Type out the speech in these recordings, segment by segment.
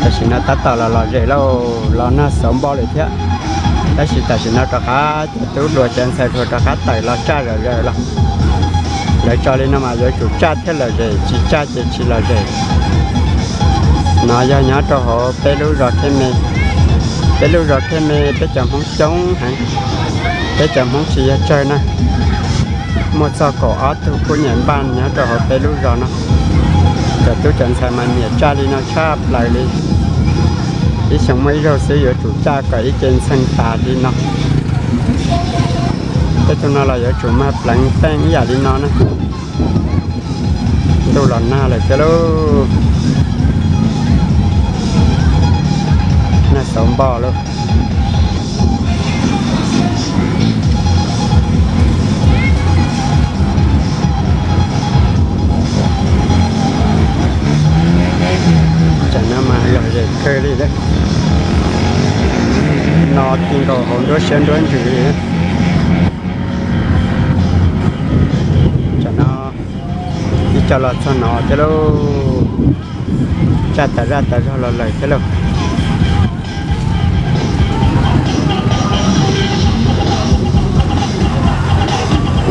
Tam sim no tab tom los lom zem lauj, los nag xauv npo lawm thiab. Tab sis tam sim no rov qab cov tub hluas cov ntxhais hluas rov qab tawm los tsaj zom zaws los. Lawv tso li no mas yuav tsum tsaj thiaj lom zem, tsis tsaj ces tsis lom zem. No yog nyob rau hauv peb lub zos Khej Me. Peb lub zos Khej Me peb cov Hmoob coob heev, peb cov Hmoob tsis yog tsawg na. Muaj txog kaum ob tug kuj nyiam npaj nyob rau hauv peb lub zos no. Cov tub cov ntxhais mas nyiam tsaj li no tshaj plaws li. Ib xyoo muaj ib zaug xwb yuav tsum tsaj kom ib ce ntxhee tas li no. Tej tug no los yuav tsum mag pleev teej ib yam li no na. Ntuj los nag lawm thiab lauj. Nag xauv npo lauj. Tsam no mas lom zem kawg li lawm. No ti nkaus hauv nruab siab nruab ntsws li. Tsam no ib co los txog no thiab lauj. Tsaj tas zaj tas zog los lawm thiab lauj.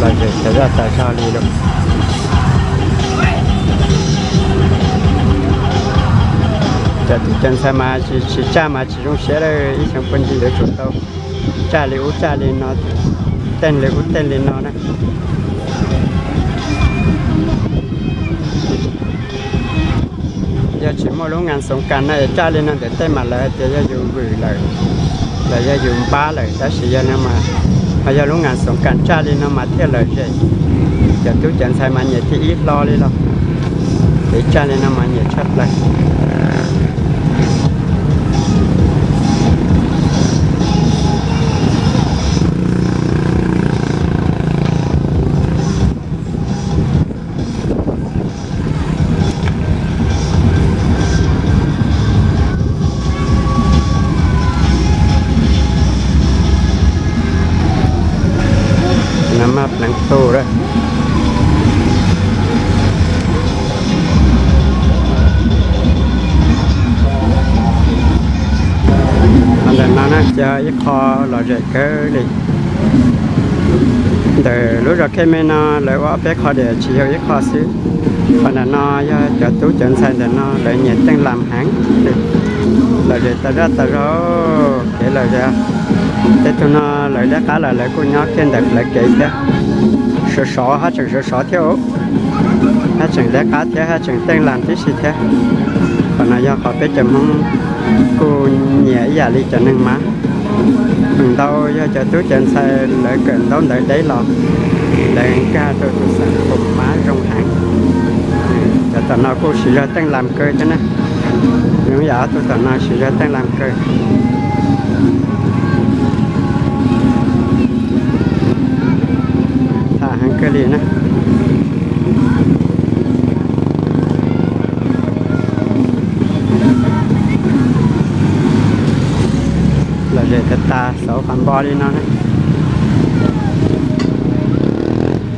Los zem tas zaj tas zog li lauj. Cov tub cov ntxhais mas tsis tsaj mas tsis zoo siab lawm, ib xyoo puag ncig yuav tsum tau tsaj li ub tsaj li no, teej li ub teej li no na. Yog tsis muaj lub ngas xoov kas no es tsaj li no ntawm tej mas lawv hais tias yog yus vwm lawm, los yog yus npab lawm, tab sis yog no mas ho yog lub ngas xoov kas tsaj li no mas thiaj lom zem. Cov tub cov ntxhais mas nyiam thib ib hlo li los, ces tsaj li no mas nyiam tshaj plaws. No maj pleev tus lawm. Qhov ntawm no na ces yog ib qho lom zem kawg li. Ntawm lub zos Khej Me no lawv ua ob peb qho diam tsis yog ib qho xwb. Qhov ntawm no yog cov tub cov ntxhais ntawm no lawv nyiam teej lam heev. Lom zem tas zaj tas zog, kev lom zem. Tej tug no lawv liab qab los lawv kuj nyob kiag ntawm plawv kev thiab. Sov sov haj tseem sov sov thiab os. Haj tseem liab qab thiab haj tseem teej lam tib si thiab. Qhov no yog qhov peb cov Hmoob kuj nyiam ib yam li cov neeg mab. Feem ntau yog cov tub cov ntxhais lawv kawm ntaub ntawv deb los lawv nkag rau tus xeem Phoo Mab zoo heev. Cov tom no kuj siv zog teej lam kawg thiab na. Zoo yam ob tug tom no siv zog teej lam kawg. Tham heev kawg li na. Lom zem tas tas xauv qhov npo li no na.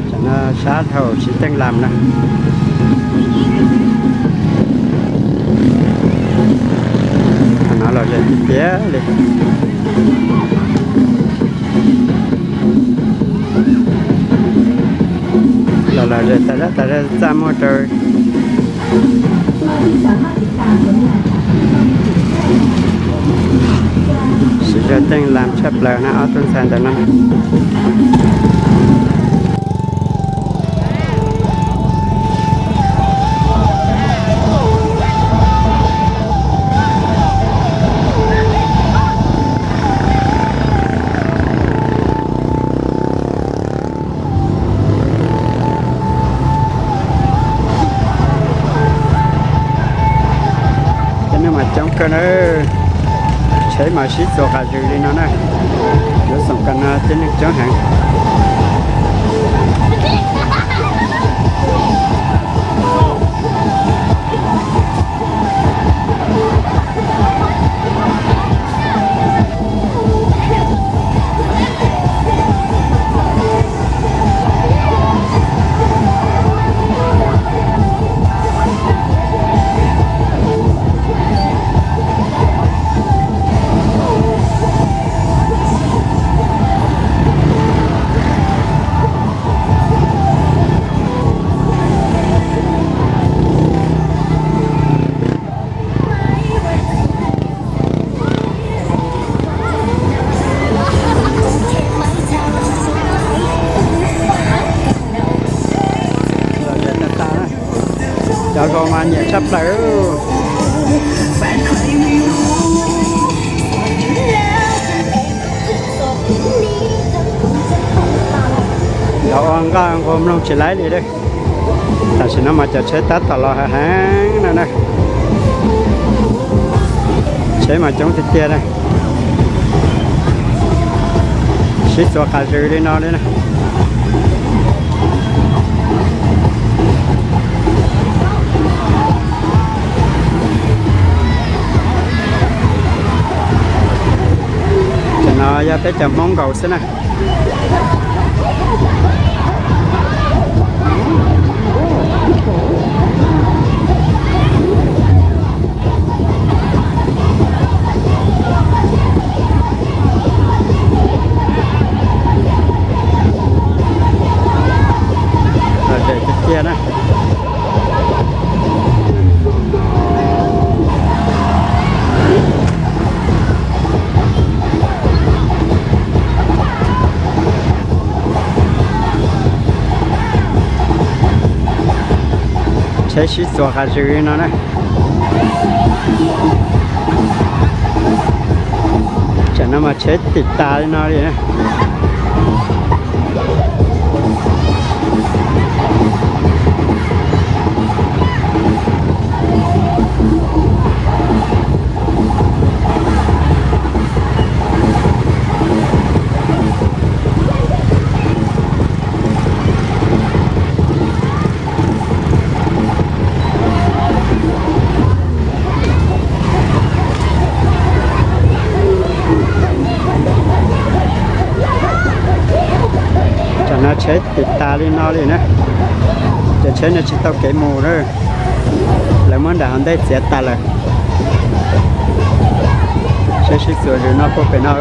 Tam no sab dhau siv teej lam na. Qhov no lom zem tiag tiag li. Los lom zem tas zaj tas zaj txaj muag rau. Siv zog teej lam tshaj plaws na ob tug ntxhais ntawm no. Cov neeg mas coob kawg na, tsheb mas sib txuas qas zws li no na. Lub xeev Kas no cov neeg coob heev. Nyiam tshaj plaws. Los ua nqaj nqua mloog tsis laib li a. Tam sim no mas cov tsheb tab tom los heev heev no na. Tsheb mas coob tiag tiag na. Sib txuas qas zws li no li na. Tam no yog peb cov Hmoob nkaus xwb na. Tiag tiag na. Tsheb sib txuas qas zws li no na. Tam no mas tsheb tiv tas li no li. Tam no tsheb tiv tas li no li na. Cov tsheb no tsis tau kev mus na. Lawv muab nram hauv ntej txiav tas lawm. Tsheb sib txuas zws no puag pem no.